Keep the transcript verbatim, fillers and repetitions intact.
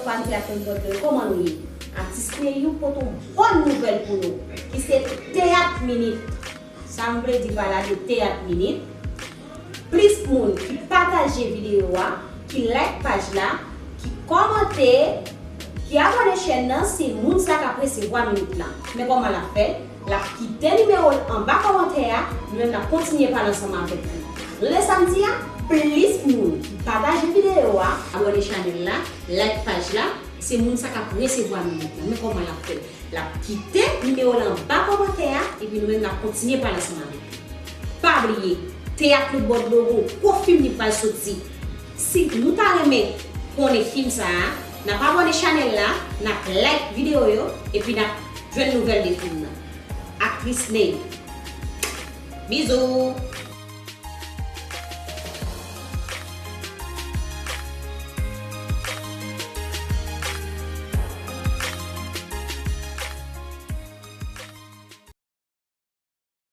Fanmi Teyat Klod Bòdlo, kòman nou ye? Atis Neyou pote yon bòn nouvèl pou nou, ki se Teyat Minit. Sa m vle di pa la de Teyat Minit. Plis moun ki pataje videyo a, ki like paj la, ki kòmante, ki abòne chèn nan, se moun sa k ap resevwa minit la. Men kòman l ap fè? L ap kite nimewo l anba kòmantè a, nou menm n ap kontinye pale ansanm avèk li. Lè sa m di a, plis moun ki pataje videyo a, abòne chanèl la, like paj la, se moun sa k ap resevwa minit la. Men kòman l ap fè? L ap kite nimewo l anba kòmantè a, epi nou menm n ap kontinye pale ansanm avèk li. Pa bliye, Teyat Klod Bòdlo gon gwo fim ki pral soti. Si nou ta renmen konnen fim sa a, n ap abòne chanèl la, n ap like videyo yo, epi n ap jwenn nouvèl de fim nan. Aktris Ney. Bizou!